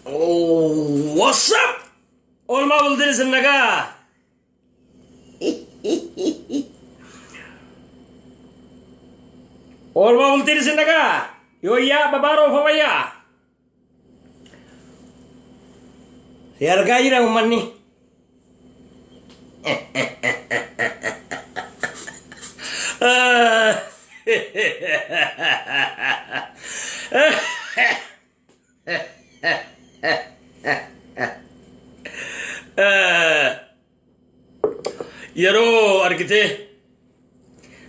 Oh, what's up? Oolmaa bultiin isin nagaa. Oolmaa bultiin isin nagaa. Yooyyaa babaaroo fawayyaa. Si argaa jira uummanni. Yeroo argitee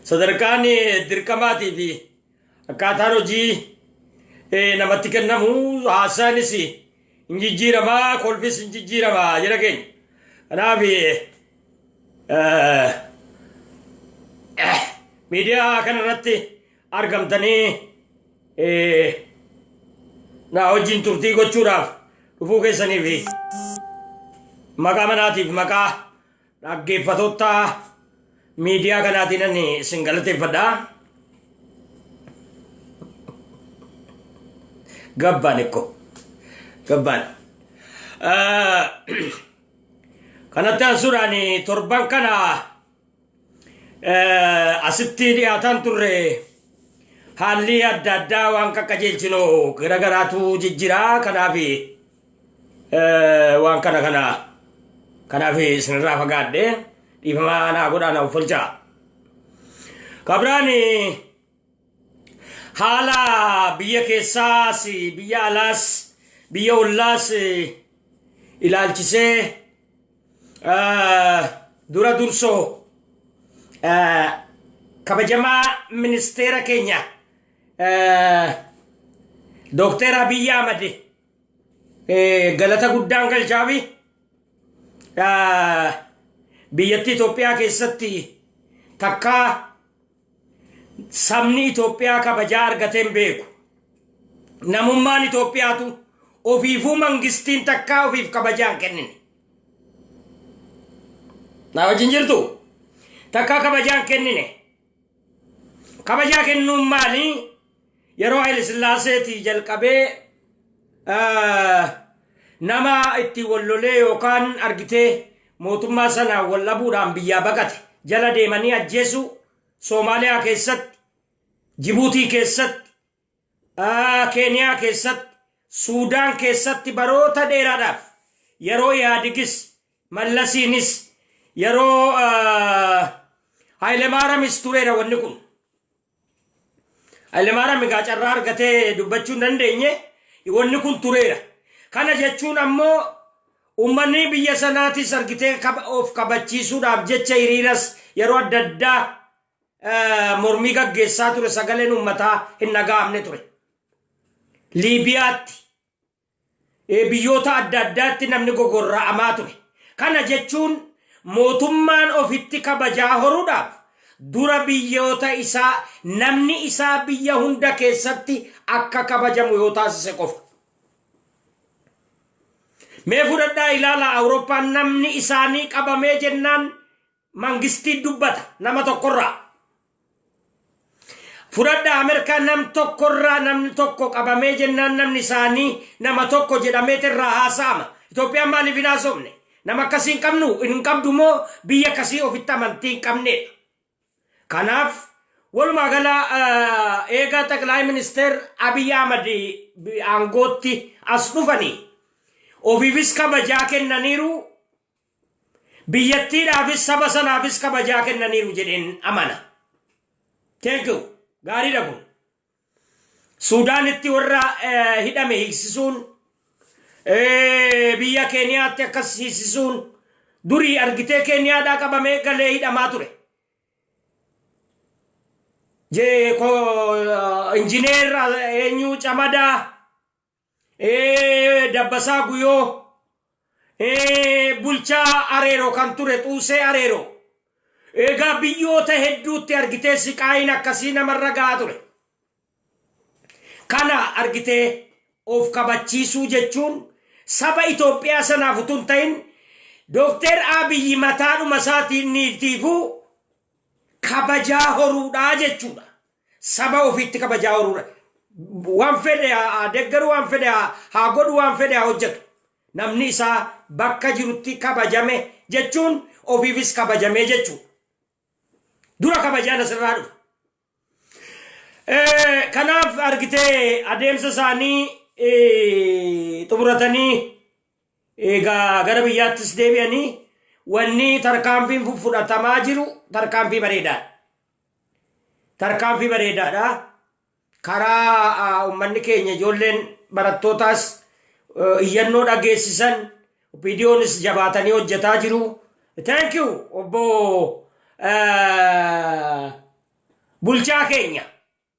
sadarkaan dirqamaatii fi akkaataan hojii namatti kennamu haasaanis hin jijjiiramaa kolfis hin jijjiiramaa jira keenya. Kanaaf miidiyaa kanarratti argamtanii na wajjin turtii gochuudhaaf dhufuu keessanii fi maqaa manaatiif maqaa dhaggeeffattoota miidiyaa kanaatiin ani isin galateeffadha. Gabbaan ikko. Gabbaan. Kanatti aansuudhaan torban kana Asitti dhiyaataan turre haalli adda addaa waan qaqqajeelchinu gara garaatu jijjira kanaaf waan kana kana kanaaf isinirraa fagaadhe dhiifama naa godhaa na uffolchaa. Kabiraan haala biyya keessaas biyya alaas biyya ollaas ilaalchisee Dura dursoo kabajamaa ministeera keenya Dookter Abiyyi Ahmad galata guddaan galchaafi biyyattii Itoophiyaa keessatti takkaa sabni Itoophiyaa kabajaa argatee hin beeku. Namummaan Itoophiyaatu ofiifuu mangistiin takkaa ofiif kabajaa hin kennine. Na wajjin jirtu? Takkaa kabajaa hin kennine. Kabajaa kennuun maali? Yeroo Haile Sillaaseetii jalqabee nama itti wal lolee yookaan argitee mootummaa sanaan wal dhabuudhaan biyyaa baqate jala deemanii ajjeesuu Soomaaliyaa keessatti, Jibuutii keessatti, Keeniyaa keessatti, Suudaan keessatti baroota dheeraadhaaf yeroo Ihaadigis Mallasiinis yeroo Haayilemaaramis tureera wanni kun. Hayilemaariyaam egaa carraa argatee dubbachuu hin dandeenye wanni kun tureera. Kana jechuun ammoo uummanni biyya sanaatis argitee of kabachiisuudhaaf jecha hiriiras yeroo adda addaa mormii gaggeessaa ture sagaleen uummataa hin dhaga'amne ture. Liibiyaatti biyyoota adda addaatti namni gogorra'amaa ture. Kana jechuun mootummaan ofitti kabajaa horuudhaaf dura biyyoota isaa namni isaa biyya hunda keessatti akka kabajamu yoo taasise qofa. Mee fudhadhaa ilaalaa Awurooppaan namni isaanii qabamee jennaan mangistii dubbata nama tokkorraa. Fudhadhaa Ameerikaa nam tokkorraa namni tokko qabamee jennaan namni isaanii nama tokko jedhameet irraa haasa'ama. Itoophiyaan maaliif hin haasofne? Nama akkasii hin qabnu hin qabdu moo biyya akkasii ofitti amantii hin qabnedha. Kanaaf walumaa gala eega Xaqilaayi Ministeer Abiy Ahmad aangootti as dhufanii ofiifis kabajaa kennaniiru Biyyattiidhaafis saba sanaafis kabajaa kennaniiru jedheen amana. Thank you. Gaariidha kun. Suudaanitti warra hidhame hiiksisuun, biyya Keeniyaatti akkas hiiksisuun durii argitee Keeniyaadhaa qabamee galee hidhamaa ture. Injineer eenyu Camadaa Dabbasaa Guyoo, bulchaa Areeroo kan ture Xuusee Areeroo. Egaa biyyoota hedduutti argitee siqaayiin akkasii namarra gahaa ture. Kana argitee of kabachiisuu jechuun saba Itoophiyaa sanaaf utuu hin ta'in Dookter Abiyyi mataadhuma isaatiiniitiifuu kabajaa horuudhaa jechuudha. Saba ofiitti kabajaa horuudha. Waan fedhe haa deeggaru, waan fedhe haa godhu, waan fedhe haa hojjetu. Namni isaa bakka jirutti kabajame jechuun ofiifis kabajame jechuudha. Dura kabajaan asirraa dhufa. Kanaaf argitee adeemsa isaanii xumuratanii egaa gara biyyaattis deebi'anii wanni tarkaanfiin fudhatamaa jiru tarkaanfii bareedaadha. Tarkaanfii bareedaadha. Karaa uummanni keenya, ijoolleen barattootaas iyyannoo dhageessisan, OPDOnis jabaatanii hojjetaa jiru. Thank you, obbo bulchaa keenya.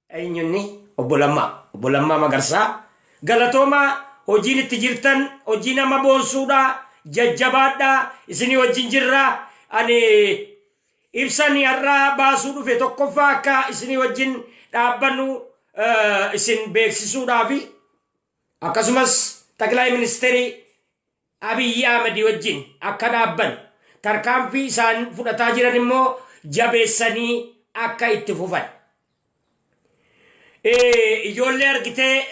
Eenyunni? Obbo Lammaa. Obbo Lammaa Magarsaa. Galatoomaa, hojiin itti jirtan hojii nama boonsuudha. Jajjabaadha. Isinii wajjin jirra. Ani ibsani har'aa baasuu dhufe tokkoffaa akka isinii wajjin dhaabbannu isin beeksisuudhaafi akkasumas Xaqilaa Ministeerii Abiyyi Ahmedii wajjin akka dhaabban, tarkaanfii isaan fudhataa jiran immoo jabeessanii akka itti fufan. Ijoollee argitee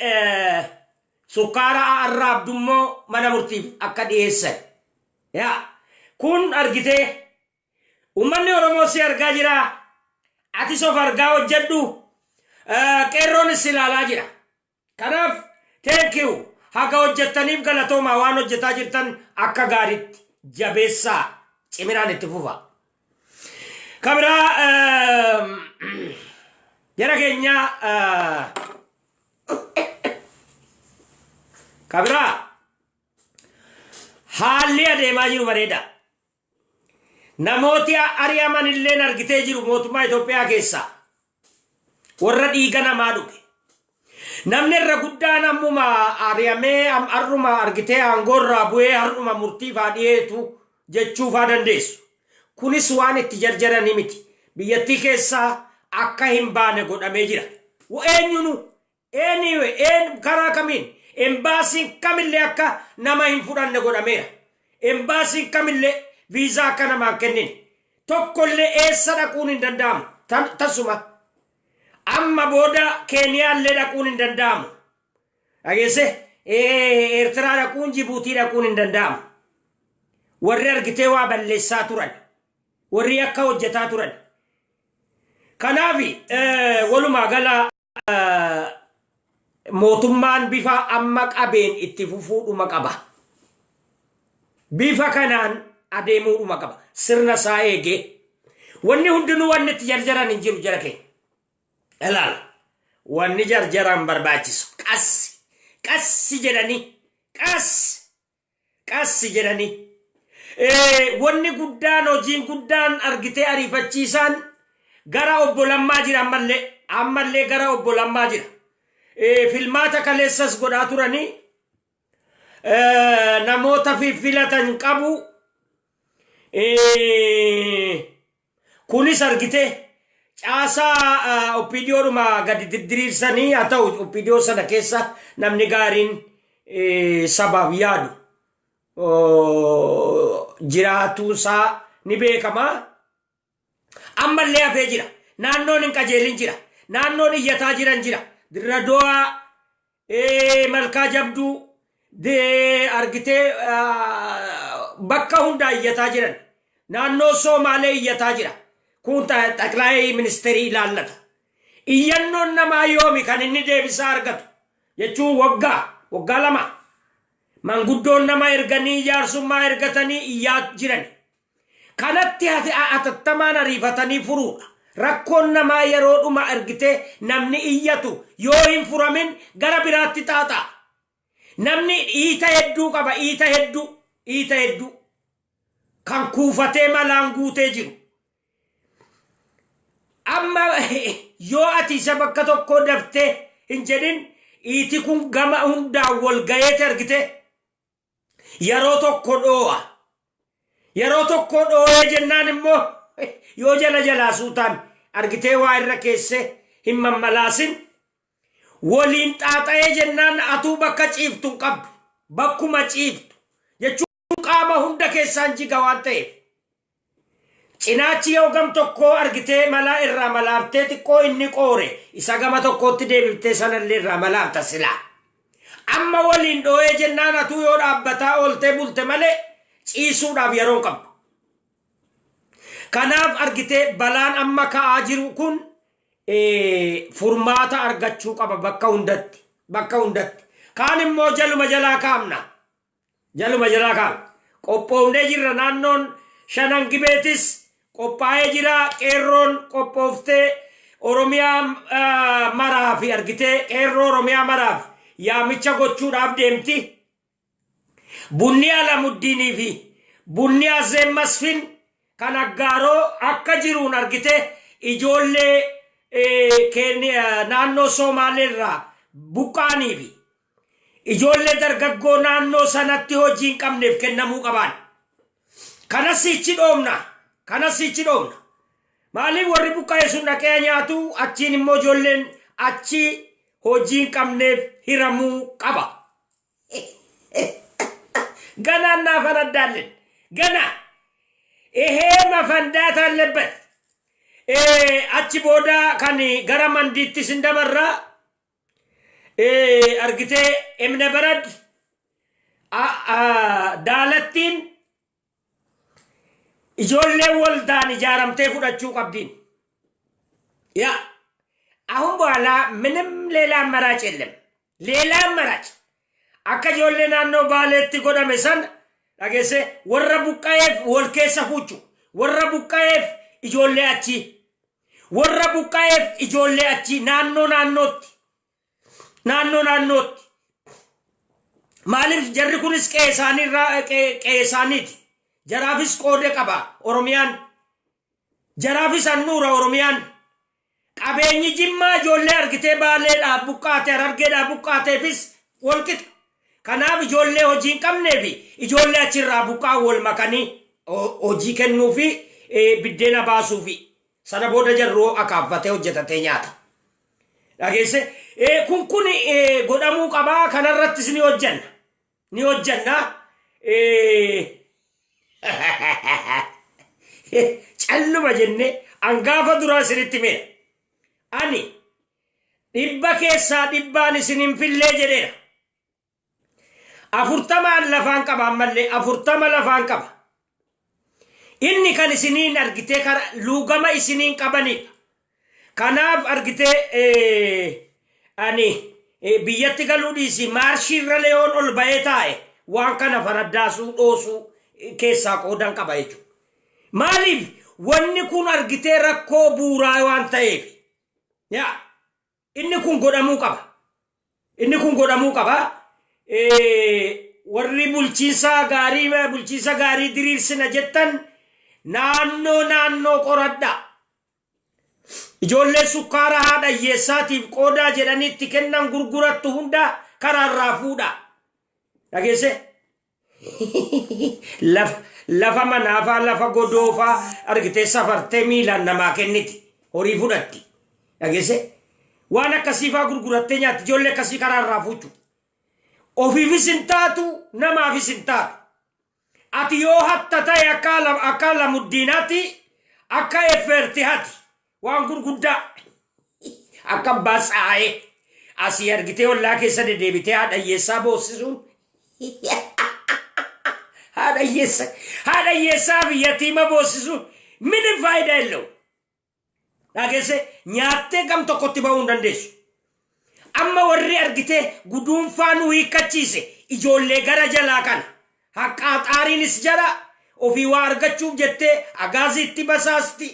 sukkaara arraabdu immoo mana murtiif akka dhiyeessan. Yaa kun argitee uummanni Oromoo si argaa jira. Atis of argaa hojjedhu. Qeerroonis si ilaalaa jira. Kanaaf thank you. Haga hojjettaniif galatoomaa. Waan hojjetaa jirtan akka gaariitti jabeessaa, ciminaan itti fufa. Kabiraa, jara keenya, kabiraa haalli adeemaa jiru bareeda. Namooti ari'aman illeen argitee jiru mootummaa Itoophiyaa keessaa. Warra dhiiga namaa dhuge. Namni irra guddaan ammuma ari'amee har'uma argitee aangoorraa bu'ee har'uma murtiif haa dhiyeetu jechuufaa dandeessu. Kunis waan itti jarjaranii miti. Biyyattii keessaa akka hin baane godhamee jira. Eenyunu anyway een karaa kamiin embaasiin kamillee akka nama hin fudhanne godhameera. Embaasiin kamillee viizaa akka namaa hin kennine. Tokkollee eessa dhaquun hin danda'amu. Tasuma. Amma booda Keeniyaallee dhaquun hin danda'amu. Dhageesse, Eertiraa dhaquun, Jibuutii dhaquun hin danda'amu. Warri argitee waa balleessaa turan. Warri akka hojjetaa turan. Kanaaf walumaa gala mootummaan bifa amma qabeen itti fufuudhuma qaba. Bifa kanaan adeemuudhuma qaba. Sirna isaa eegee. Wanni hundinuu wanni itti jarjaran hin jiru, jara keenya. Ilaala. Wanni jarjaran barbaachisu. Qassi. Qassi jedhanii. Qassi. Qassi jedhanii. Wanni guddaan, hojiin guddaan argitee ariifachiisaan gara obbo Lammaa jira ammallee. Ammallee gara obbo Lammaa jira. Filmaata kaleessas godhaa turanii namoota filatan qabu. Kunis argitee caasaa OPDOdhuma gadi diriirsanii haa ta'u, OPDO sana keessa namni gaariin sabaaf yaadu jiraatuunsaa ni beekama. Ammallee hafee jira. Naannoon hin qajeelin jira. Naannoon iyyataa jiran jira. Dirradoo'aa, Malkaa Jabduu argitee bakka hundaa iyyataa jiran. Naannoo Soomaalee iyyataa jira. Kun xaqlaayii ministeerii ilaallata. Iyyannoon namaa yoomi kan inni deebisaa argatu jechuun waggaa, waggaa 2. Manguddoon nama erganii, jaarsummaa ergatanii iyyaa jiran. Kanatti hatattamaan ariifatanii furuudha. Rakkoon namaa yeroo dhuma argitee namni iyyatu yoo hin furamin gara biraatti xaaxa'a. Namni iita hedduu qaba, iita hedduu, iita hedduu. Kan kuufatee malaan guutee jiru. Amma yoo ati isa bakka tokkoo daftee hin jedhin, iiti kun gama hundaan wal gaheeti argite yeroo tokko dhoo'a. Yeroo tokko dhoo'ee jennaan immoo yoo jala jalaa suutaan argitee waa irra keesse hin mammalaasin, waliin xaaxa'ee jennaan atuu bakka ciiftu hin qabdu. Bakkuma ciiftu jechuun qaama hunda keessaan jiga waan ta'eef. Cinaachi yoo gam tokkoo argitee malaa irraa malaaftee xiqqoo inni qoore, isa gama tokkootti deebiftee sanallee irraa malaafta silaa. Amma waliin dhoo'ee jennaan atuu yoo dhaabbataa ooltee bulte malee ciisuudhaaf yeroo hin qabdu. Kanaaf argitee balaan amma ka'aa jiru kun furmaata argachuu qaba bakka hundatti. Bakka hundatti. Kaan immoo jaluma jalaa kaa'amna. Jaluma jalaa kaa'amna. Qophoofnee jirra. Naannoon Shanan Gibeetis qophaa'ee jira. Qeerroon qophooftee Oromiyaa maraaf argitee qeerroo Oromiyaa maraaf yaamicha gochuudhaaf deemti. Bunni Alamuddiinii fi bunni Azeen Masfin kan Aggaaroo akka jiruun argite ijoollee naannoo Somaaleerraa buqqaanii fi ijoollee dargaggoo naannoo sanatti hojii hin qabneef kennamuu qabaan. Kanas sichi dhoomna. Kanas sichi dhoomna. Maaliif warri buqqa'e sun dhaqee nyaatu, achiin immoo ijoolleen achi hojii hin qabneef hiramuu qaba. ገና እናፈነዳለን። ገና ይሄ መፈንዳት አለበት። Achi booda kan gara Mandiittis hin dabarra argitee emne barad daalattiin ijoolleen waldaan ijaaramtee fudhachuu qabdiin. ያ አሁን በኋላ ምንም ሌላ አማራጭ የለም። ሌላ አማራጭ akka ijoollee naannoo Baaleetti godhame san dhageesse, warra buqqa'eef wal keessa fuuchu, warra buqqa'eef ijoollee achi, warra buqqa'eef ijoollee achi, naannoo naannootti, naannoo naannootti. Maaliif jarri kunis qe'ee isaaniirraa, qe'ee isaaniiti. Jaraafis qooda qaba Oromiyaan, jaraafis handhuura Oromiyaan. Qabeenyi Jimmaa ijoollee argitee Baaleedhaa buqqaate, Harargeedhaa buqqaateefis walqixa. Kanaaf ijoollee hojii hin qabnee fi ijoollee achirraa buqqaa wal makanii hojii kennuu fi biddeena baasuu fi sana booda jarroo akaaffatee hojjetatee nyaata. Dhageesse, kun godhamuu qabaa. Kanarrattis ni hojjanna. Ni hojjanna. Calluma jennee angaafa duraa isinitti himeera. Ani 100% isin hin fillee jedheera. 40n lafaan qaba, ammallee 40 lafaan qaba. Inni kan isiniin argitee kara luugama isiniin qabanidha. Kanaaf argitee ani biyyatti galuu dhiisi, maarshiirra leeyoon ol ba'ee taa'e waan kana faraddaasuu dhoosuu keessaa qoodan qaba jechuudha. Maaliif wanni kun argitee rakkoo bu'uuraa waan ta'eef. Yaa inni kun godhamuu qaba. Inni kun godhamuu qaba. Warri bulchiinsa gaarii diriirsina jettan naannoo naannoo qoradhaa. Ijoollee sukkaara haadha hiyyeessaatiif qoodaa jedhanii itti kennan gurgurattu hunda karaarraa fuudha. Dhageesse? Lafa manaafaa, lafa godoofaa argitee safartee miilaan namaa kenniti. Horii fudhatti. Dhageesse? Waan akkasiifaa gurgurattee nyaatti, ijoollee akkasii karaarraa fuuchu. Ofiifis hin taatu, namaafis hin taatu. Ati yoo hatta ta'e akka Lamuddiinaatti, akka Effeerti hati waan gurguddaa akka abbaa tsaa'ee asii argitee ollaa keessa deddeebitee haadha hiyyeessaa boossisuun, haadha hiyyeessaa fi yatiima boossisuun ምንም ፋይዳ የለው። Dhageesse, nyaattee gam tokkotti ba'uu hin dandeessu. Amma warri argitee guduunfaa nu hiikkachiise ijoollee gara jalaa kana. Haqqaaxaariinis jala ofii waa argachuuf jettee agaaziitti basaasti.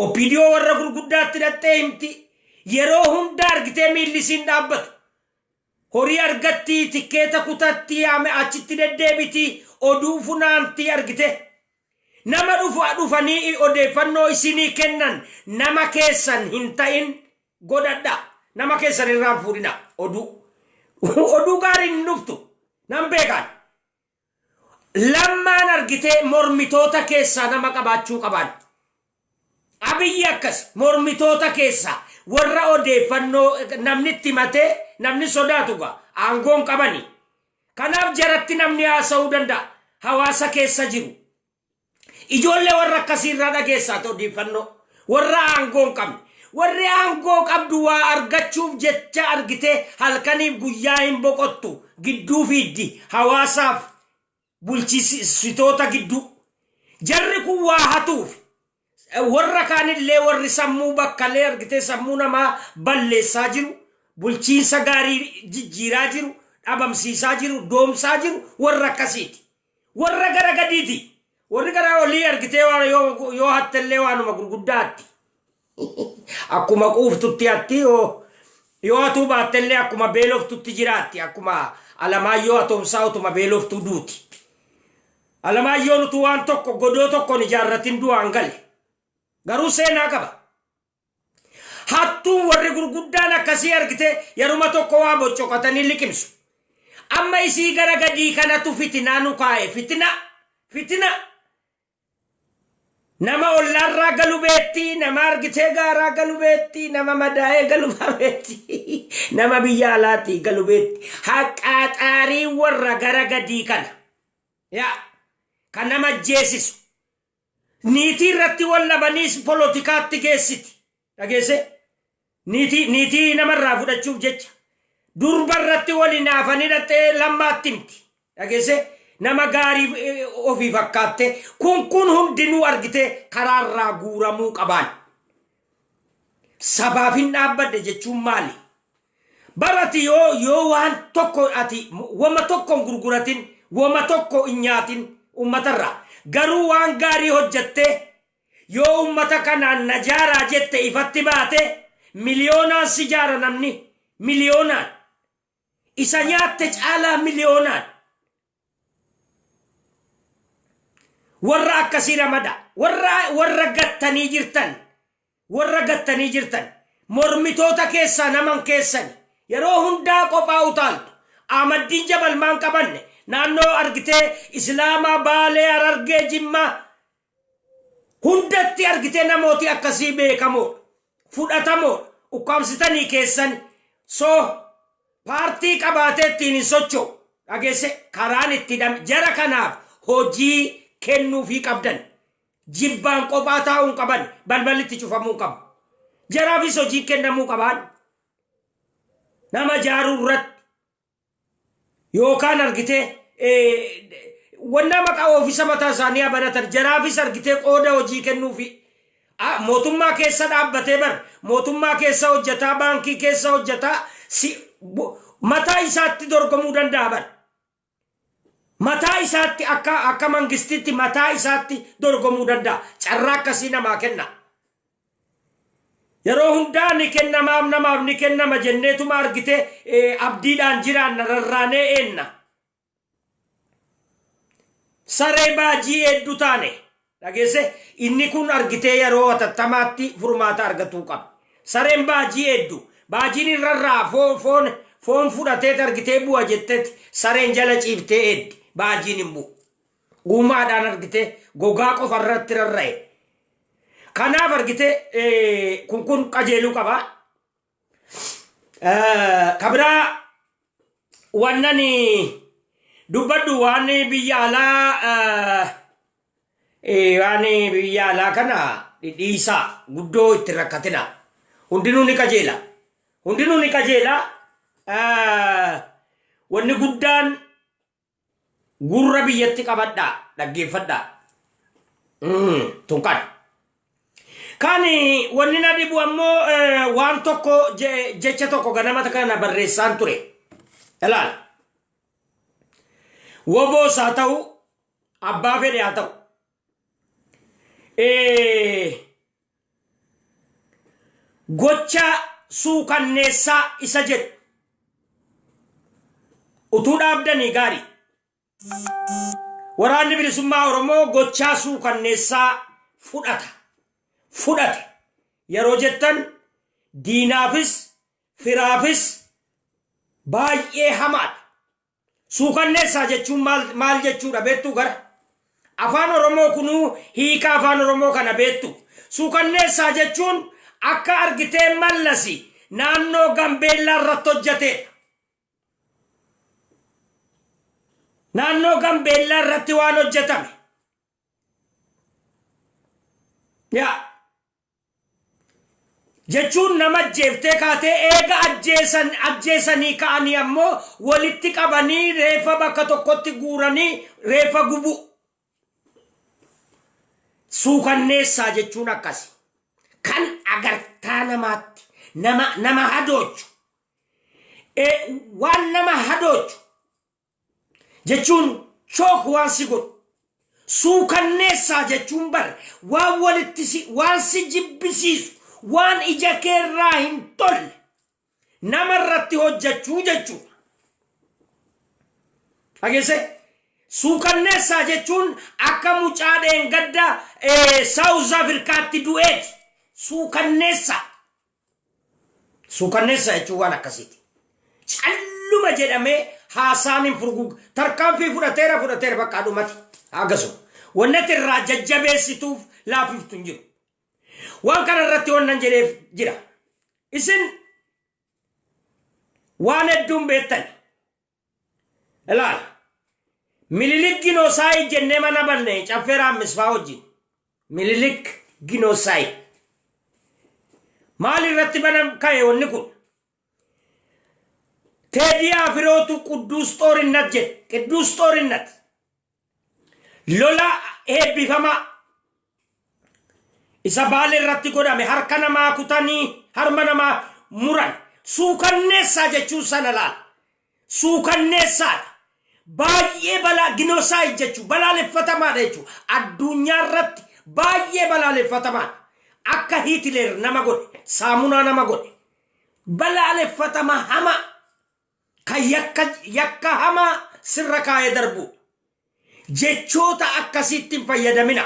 OPDO warra gurguddaatti hidhattee himti. Yeroo hunda argitee miilli isiin dhaabbatu. Horii argatti, tikkeeta kutatti, achitti deddeebiti, oduu funaanti argite. Nama dhufu dhufanii odeeffannoo isinii kennan nama keessan hin ta'in godhadha. Nama keessan irraa hin fuudhina oduu. Oduu gaariin hin dhuftu. Nan beekaan. Lammaan argitee mormitoota keessaa nama qabaachuu qaban. Abiyyi akkas mormitoota keessaa warra odeeffannoo namni itti himatee namni sodaatu gaa aangoon qabani. Kanaaf jaratti namni haasa'uu danda'a. Hawaasa keessa jiru. Ijoollee warra akkasiirraa dhageessaa ta'u odeeffannoo. Warra aangoo hin qabne. Warri aangoo qabdu waa argachuuf jecha argitee halkaniif guyyaa hin boqottu, gidduu fiiddi hawaasaaf bulchitoota gidduu. Jarri kun waa hatuuf warra kaanillee, warri sammuu bakkalee argitee sammuu namaa balleessaa jiru, bulchiinsa gaarii jijjiiraa jiru, dhabamsiisaa jiru, doomsaa jiru warra akkasiiti. Warra gara gadiiti. Warri gara olii argitee waan yoo hattellee waanuma gurguddaatti. Akkuma quuftutti hatti, yoo hatuu baattellee akkuma beeloftutti jiraatti. Akkuma Alamaayyoo Atoomsaa utuma beeloftuu duuti. Alamaayyoon utuu waan tokko godoo tokkoon ijaarratin du'aan gale. Garuu seenaa qaba. Hattuun warri gurguddaan akkasii argite yeruma tokko waa boccoqatanii liqimsu. Amma isii gara gadii kanatu fitinaa nu kaa'e. Fitina! Fitina! Nama ollaarraa galu beetti, nama argitee gaaraa galu beetti, nama madaa'ee galu beetti, nama biyya alaatii galu beetti. Haqqaaxaarii warra gara gadii kana. Yaa kan nama ajjeesisu. Niitii irratti wal dhabaniis polotikaatti geessiti. Dhageesse? Niitii namarraa fudhachuuf jecha. Durba irratti wal hinaafanii dhattee lammaatti himti. Dhageesse? Nama gaarii ofii fakkaatte. Kun hundinuu argitee karaarraa guuramuu qabaan. Sabaaf hin dhaabbadhe jechuun maali? Barati yoo waan tokko ati wama tokko hin gurguratin, wama tokko hin nyaatin uummatarraa. Garuu waan gaarii hojjattee yoo uummata kanaan na jaaraa jette ifatti baate, miliyoonaan si jaara namni, miliyoonaan. Isa nyaatte caalaa miliyoonaan. Warra akkasii ramada. Warra gattanii jirtan. Warra gattanii jirtan. Mormitoota keessaa naman keessani. Yeroo hundaa qophaa utaaltu. Ahmaddiin Jabal maan qabanne? Naannoo argitee Islaamaa, Baalee, Harargee, Jimmaa hundatti argitee namooti akkasii beekamoodha. Fudhatamoodha. Ukkaamsitanii keessan soo paartii qabaatee ittiin hin socho'u. Dhageesse, karaan itti hidhame jara kanaaf hojii kennuufii qabdan. Jibbaan qophaa taa'uu hin qaban, balballi itti cufamuu hin qabu. Jaraafis hojiin kennamuu qabaan. Nama jaaruu irratti yookaan argitee wanna maqaa oofisa mataa isaanii banatan, jaraafis argitee qooda hojii kennuufi. Mootummaa keessa dhaabbatee bar mootummaa keessa hojjetaa, baankii keessa hojjetaa, si mataa isaatti dorgomuu danda'a bar. Mataa isaatti akka mangistitti mataa isaatti dorgomuu danda'a. Carraa akkasii namaa kenna. Yeroo hundaa ni kennamaaf, namaaf ni kennama jenneetuma argite abdiidhaan jiraanna, rarraanee eenna. Saree baajii hedduu taane. Dhageesse, inni kun argitee yeroo hatattamaatti furmaata argatuu qaba. Sareen baajii hedduu. Baajiin irrarraa foon fudhatee argitee bu'a jettetti sareen jala ciiftee eeddi. Baajiin hin bu'u. Uumaadhaan argitee gogaa qofa irratti rarra'e. Kanaaf argitee kun qajeeluu qaba. Kabiraa wannan dubbadhu waan biyya alaa kana dhidhiisaa, guddoo itti rakkatina. Hundinuu ni qajeela. Hundinuu ni qajeela. Wanni guddaan gurra biyyatti qabadhaa, dhaggeeffadhaa. Tun kan. Kan wanni na dhibu ammoo waan tokko, jecha tokko ganama kana barreessaan ture. Ilaal. Woboos haa ta'u, abbaa fedhe haa ta'u. Gocha suukanneessaa isa jedhu utuu dhaabdanii gaarii. Waraanni Bilisummaa Oromoo gochaa suukanneessaa fudhata. Fudhate. Yeroo jettan diinaafis firaafis baay'ee hamaadha. Suukanneessaa jechuun maal jechuudha beektuu gara? Afaan Oromoo kunuu hiika afaan Oromoo kana beektu. Suukanneessaa jechuun akka argitee Mallasi naannoo Gambeellaa irratti hojjetedha. Naannoo Gambeellaa irratti waan hojjetame. Yaa jechuun nama ajjeeftee kaatee, eega ajjeesan ajjeesanii ka'anii ammoo walitti qabanii reeffa bakka tokkotti guuranii reeffa gubu. Suukanneessaa jechuun akkasi. Kan agartaa namaatti nama hadoochu. Waan nama hadoochu jechuun shock waan si godhu. Suukanneessaa jechuun bar waan walitti si waan si jibbisiisu, waan ija keerraa hin tolle nama irratti hojjechuu jechuudha. Dhageesse? Suukanneessaa jechuun akka mucaa dheengadda South Africaatti du'eeti. Suukanneessaa. Suukanneessaa jechuun waan akkasiiti. Calluma jedhamee haasaan hin furguug, tarkaanfii fudhateera, fudhateera, bakka dhumati. Akkasuma. Wanni ati irraa jajjabeessituuf laafiftu hin jiru. Waan kana irratti wannan jedheef jira. Isin waan hedduun beektani. Ilaal. Minilik genocide jennee mana banne Caffee Raammisfaa wajjin. Minilik genocide. Maal irratti bana ka'e wanni kun? Teedii Afirootu ቅዱስ ጦርነት jedhe. ቅዱስ ጦርነት. Lola eebbifamaa. Isa Baale irratti godhame, harka namaa kutanii, harma namaa muran. Suukanneessaa jechuun sana laal. Suukanneessaadha. Baay'ee balaa, genocide jechuun balaaleffatamaadha jechuudha. Addunyaa irratti baay'ee balaaleffatamaadha. Akka Hiitileer nama godhe, saamunaa nama godhe. Balaaleffatama hamaa kan yakka yakka hamaa sirra kaa'ee darbu. Jechoota akkasiitti hin fayyadamina.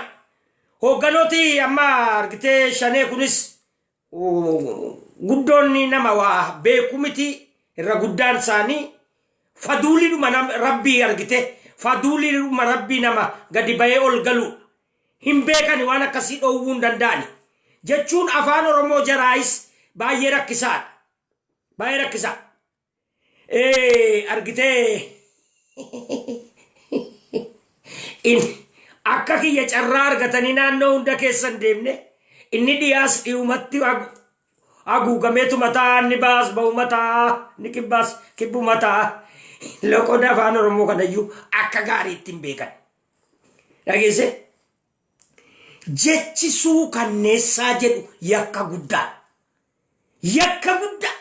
Hoogganooti amma argitee Shanee kunis guddoonni nama waa beeku miti. Irra guddaan isaanii faduuliidhuma rabbii argite, faduuliidhuma rabbii nama gadi bahee ol galuudha. Hin beekani, waan akkasii dhoowwuu hin danda'ani. Jechuun afaan Oromoo jaraayis baay'ee rakkisaadha. Baay'ee rakkisaa. Argitee akka kiyya carraa argatanii naannoo hunda keessan deemne, inni dhiyaas dhiyumatti haguugameetu mataa, inni baas ba'u mataa, inni kibbaas kibbu mataa, loqoda afaan Oromoo kanayyuu akka gaariitti hin beekan. Dhageesse? Jechi suukanneessaa jedhu yakka guddaa. Yakka guddaa.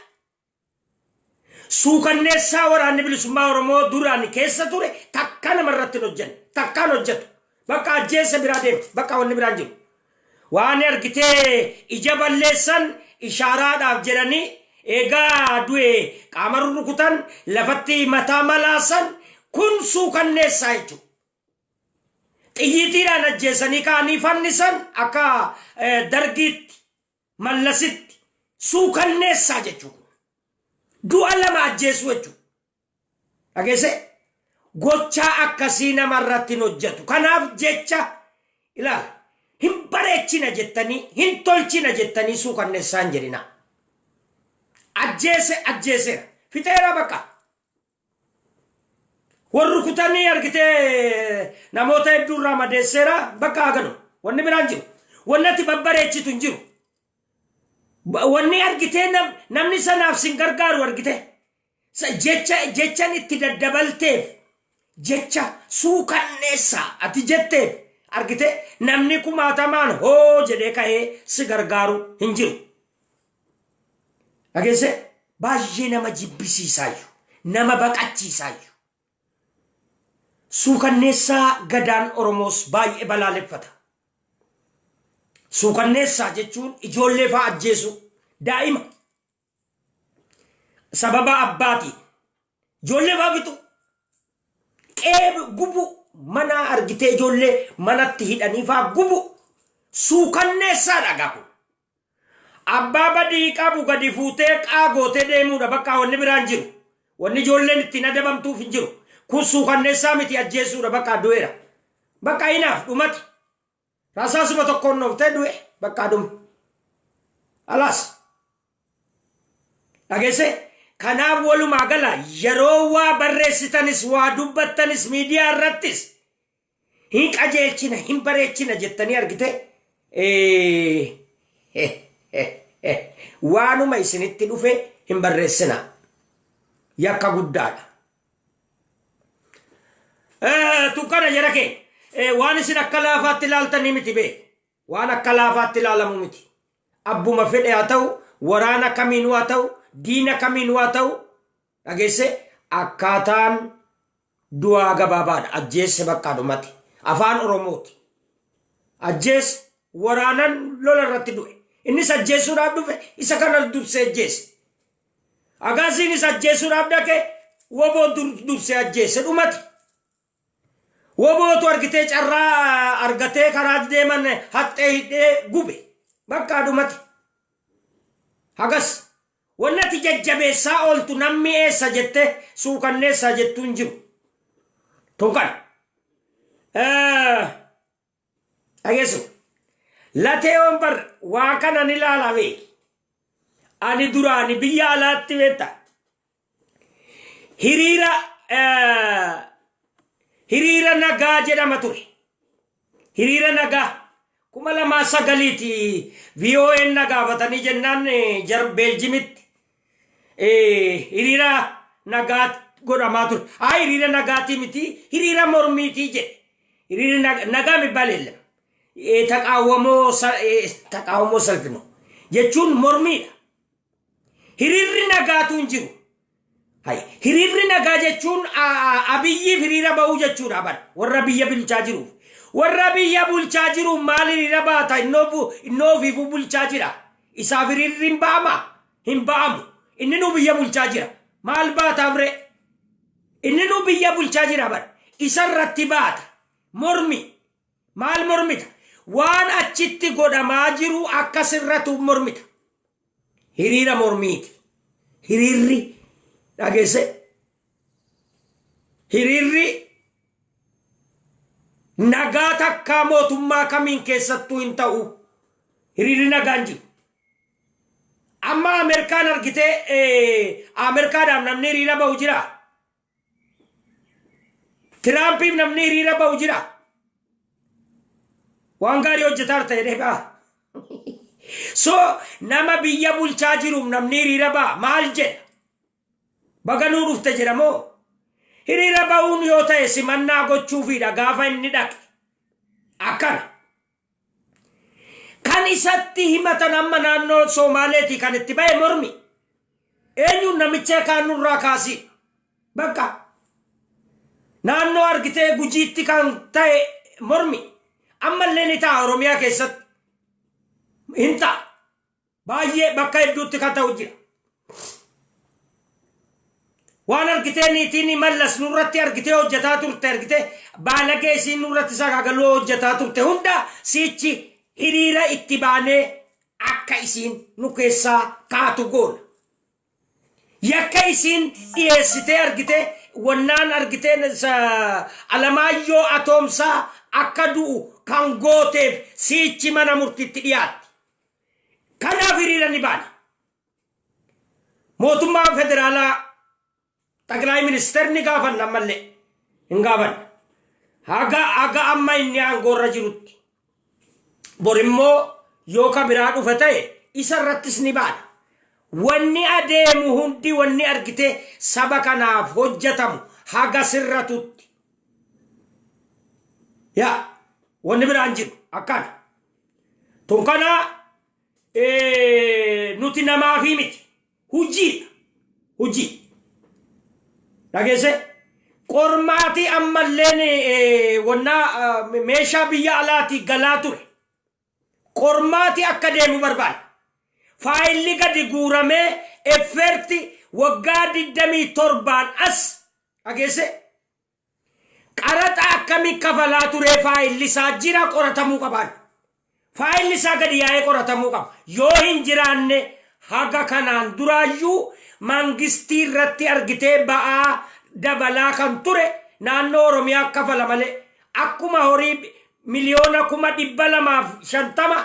Suukanneessaa Waraanni Bilisummaa Oromoo duraan keessa ture takka namarratti hin hojjenne. Takkaan hojjetu. Bakka ajjeessa biraa deema. Bakka wanni biraan jiru. Waan argitee ija balleessan ishaaraadhaaf jedhanii, eegaa du'e qaama rurrukutan, lafatti mataa malaasan, kun suukanneessaa jechuudha. Xiyyiitiidhaan ajjeesanii ka'anii fannisan akka Dargiitti, Mallasitti, suukanneessaa jechuudha. Du'a lama ajjeesuu jechuudha. Dhageesse? Gochaa akkasii namarratti hin hojjetu. Kanaaf jecha ilaala. Hin bareechina jettanii, hin tolchina jettanii suukanneessaa hin jedhina. Ajjeese, ajjeeseera. Fixeera bakka. Warri kutanii argitee namoota hedduu irraa madeesseera, bakka haganu. Wanni biraan jiru. Wanni ati babbareechitu hin jiru. Wanni argitee namni sanaaf sin gargaaru argite. Jecha jechan itti daddabalteef, jecha suukanneessaa ati jetteef argite, namni kumaatamaan hoo jedhee ka'ee si gargaaru hin jiru. Dhageesse? Baay'ee nama jibbisiisaayyuu, nama baqachiisaayyuu. Suukanneessaa Gadaan Oromoos baay'ee balaaleffata. Suukanneessaa jechuun ijoollee fa'aa ajjeesuu, daa'ima sababa abbaatiin ijoollee fa'aa fixu, qe'ee gubu, mana argitee ijoollee manatti hidhanii fa'aa gubu, suukanneessaa dhagaa kun. Abbaa badii qabu gadi fuutee qaagootee deemuudha, bakka wanni biraan jiru. Wanni ijoolleen ittiin adabamtuuf hin jiru. Kun suukanneessaa miti, ajjeesuudha, bakka du'eera. Bakka hinaaf dhumate. Rasaasuma tokkoon dhooftee du'e, bakka dhume. Alaas. Dhageesse? Kanaaf walumaa gala yeroo waa barreessitanis, waa dubbattanis, miidiyaa irrattis hin qajeelchina, hin bareechina jettanii argite. Waanuma isinitti dhufe hin barreessinaa. Yakka guddaadha. Tukkana jara keenya waan isin akka laafaatti ilaaltanii miti bee. Waan akka laafaatti ilaalamu miti. Abbuma fedhe haa ta'u, waraana kamiinuu haa ta'u, diina kamiinuu haa ta'u, dhageesse, akkaataan du'aa gabaabaadha. Ajjeesse, bakka dhumate. Afaan Oromooti. Ajjeesse, waraanan lola irratti du'e. Innis ajjeessuudhaaf dhufe, isa kana dursee ajjeesse. Agaasiinis ajjeessuudhaaf dhaqe, woboo dursee ajjeesse, dhumate. Wobootu argitee carraa argatee karaa deeman haxxee hidhee gube. Bakka dhumate. Hagas. Wanni ati jajjabeessaa ooltu namni eessa jette suukanneessaa jettuu hin jiru. Tun kana. Dhageessu. Latee bar waa kana ni ilaala beeki. Ani duraani biyya alaatti beekta. Hiriira nagaa jedhama ture. Hiriira nagaa 2009ti VON na gaafatanii jennaan jar Beeljimitti hiriira nagaa godhamaa ture. Haa, hiriira nagaatii miti, hiriira mormiitii jedhe. Hiriira nagaa የሚባል የለም። ተቃውሞ ሰልፍ ነው jechuun mormiidha. Hiriirri nagaatu hin jiru. Hay, hiriirri nagaa jechuun Abiyyiif hiriira bahuu jechuudha bara warra biyya bulchaa jiruuf. Warra biyya bulchaa jiruuf maal hiriira baata? Innoo ofiifuu bulchaa jira. Isaaf hiriirri hin ba'ama? Hin ba'amu. Inni nu biyya bulchaa jira. Maal baataaf ree? Inni nu biyya bulchaa jira bara. Isa irratti baata. Mormi. Maal mormita? Waan achitti godhamaa jiru akkasirratu mormita. Hiriira mormiiti. Hiriirri, dhageesse. Hiriirri nagaa takkaa mootummaa kamiin keessattuu hin ta'u. Hiriirri nagaan jiru. Amma Ameerikaan argitee, Ameerikaadhaaf namni hiriira bahu jira. Tiraampiif namni hiriira bahu jira. Waan gaarii hojjetaa ta'e dheegaa. So nama biyya bulchaa jiruuf namni hiriira ba'a maal jedha? Baga nuu dhufte jedhamoo? Hiriira bahuun yoo ta'e simannaa gochuufiidha gaafa inni dhaqe. Akkana. Kan isatti himatan amma naannoo Soomaaleeti kan itti bahe mormi. Eenyuun namicha kaan nurraa kaasii? Bakka. Naannoo argitee Gujiitti kan ta'e mormi. Ammallee ni ta'a Oromiyaa keessatti. Hin ta'a. Baay'ee bakka hedduutti kan ta'u jira. Waan argitee niitiin Mallas nurratti argitee hojjetaa turte, argitee baalagee isiin nurratti sagaagaluu hojjetaa turte hunda siichi hiriira itti baanee akka isiin nu keessaa kaatu goona. Yakka isiin dhiyeessitee argitee wannaan argitee Alamaayyoo Atoomsaa akka du'u kan gooteef siichi mana murtiitti dhiyaatti. Kanaaf hiriira ni baana. Mootummaa federaalaa ጠቅላይ ministeerni gaafanna, ammallee hin gaafanna. Haga amma inni aangoorra jirutti. Borimmoo yoo ka biraa dhufe ta'e isa irrattis ni baana. Wanni adeemu hundi, wanni argite saba kanaaf hojjetamu haga sirratutti. Yaa, wanni biraan jiru akkana. Tun kana nuti namaafii miti. Hujiidha. Hujii. Dhageesse? Qormaatii ammalleen wannaa meeshaa biyya alaatii galaa ture. Qormaatii akka deemu barbaada. Faayilli gadi guuramee Efferti waggaa 27n as, dhageesse? Qaraxa akkamii kafalaa ture, faayilli isaa jira, qoratamuu qabaan. Faayilli isaa gadi yaa'ee qoratamuu qaba. Yoo hin jiraanne haga kanaan duraayyuu mangistii irratti argitee ba'aa dabalaa kan ture naannoo Oromiyaa kafala malee akkuma horii 250,000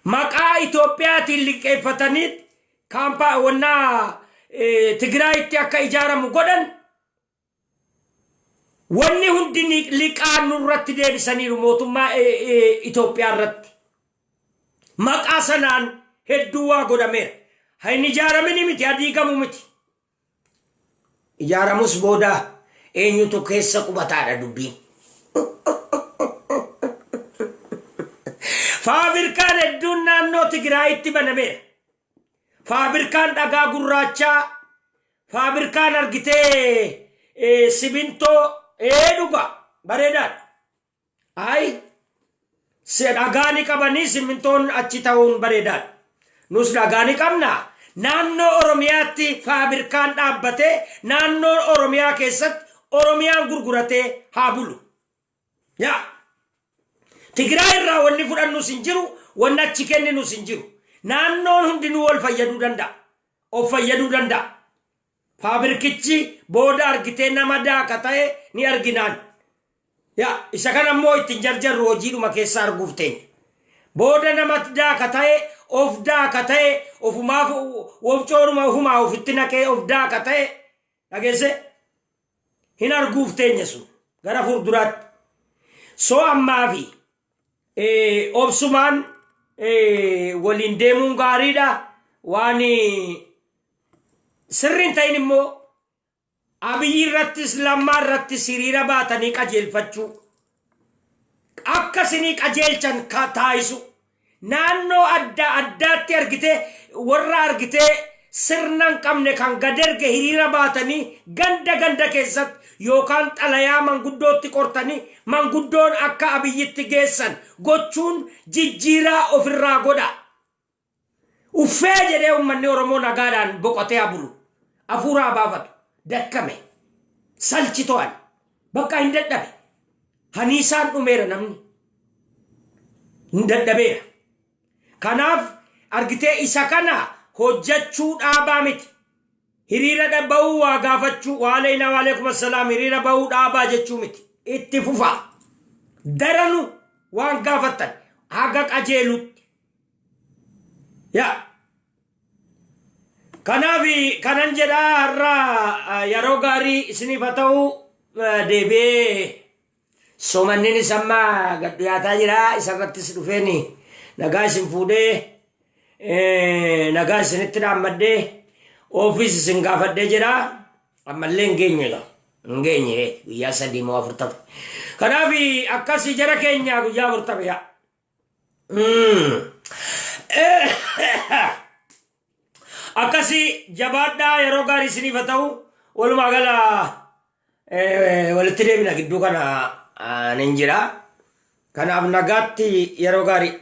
maqaa Itoophiyaatiin liqeeffatanii kaampaa wannaa Tigraayitti akka ijaaramu godhan, wanni hundi liqaa nurratti deebisaniiru mootummaa Itoophiyaa irratti. Maqaa sanaan hedduu waa godhameera. Hin ijaaramini miti, adiigamu miti. Ijaaramus booda eenyutu keessa qubataadha dubbiin. Faabirkaan hedduun naannoo Tigraayitti banameera. Faabirkaan dhagaa gurraachaa, faabirkaan argitee simintoo ee dhuga bareedaadha. Ayi dhagaa ni qabanii simmintoon achi ta'uun bareedaadha. Nus dhagaa ni qabna. Naannoo Oromiyaatti faabirkaan dhaabbatee naannoo Oromiyaa keessatti Oromiyaan gurguratee haa bulu. Yaa. Tigraay irraa wanni fudhannus hin jiru, wanni achi kenninus hin jiru. Naannoon hundinuu wal fayyaduu danda'a. Of fayyaduu danda'a. Faabirkichi booda argitee nama daaka ta'e ni arginaan. Yaa isa kana immoo ittiin jarjarru hojiidhuma keessa arguuf teenya. Booda nama daaka ta'e of daaka ta'e ofumaaf wofcoonuma ofumaa ofitti naqee of daaka ta'e dhageesse hin arguuf teenya sun gara fuulduraatti. Soo ammaa fi obsumaan waliin deemuun gaariidha. Waan sirriin ta'in immoo Abiyyi irrattis Lammaa irrattis hiriira baatanii qajeelfachuu. Akka isinii qajeelchan taasisu. Naannoo adda addaatti argitee warra argitee sirna hin qabne kan gad erge hiriira baatanii ganda ganda keessatti yookaan xalayaa manguddootti qortanii manguddoon akka Abiyyitti geessan gochuun jijjiiraa ofirraa godha. Uffee jedhee uummanni Oromoo nagaadhaan boqotee haa bulu. Hafuura haa baafatu. Dakkame. Salchito'an. Bakka hin dadhabe. Haniisaan dhumeera namni. Hin dadhabeera. Kanaaf argitee isa kana hojjechuu dhaabaa miti. Hiriira bahuu waa gaafachuu waaleynaa waaleekum assalaam hiriira bahuu dhaabaa jechuu miti. Itti fufaa. Daranu waan gaafattan haga qajeelutti. Yaa. Kanaaf kanan jedhaa har'a yeroo gaarii isiniif haa ta'u deebi'ee soomanninis amma gad dhiyaataa jira isarrattis dhufeen nagaa isin fuudhee nagaa isinitti dhaammadhee ofiis isin gaafadhee jira ammallee hin geenye egaa hin geenye guyyaa 3 moo 4 kanaaf akkasii jara keenya guyyaa 40 yaa. Akkasii jabaadhaa yeroo gaarii isiniif haa ta'u walumaa gala walitti deebina gidduu kana nin jira. Kanaaf nagaatti yeroo gaarii.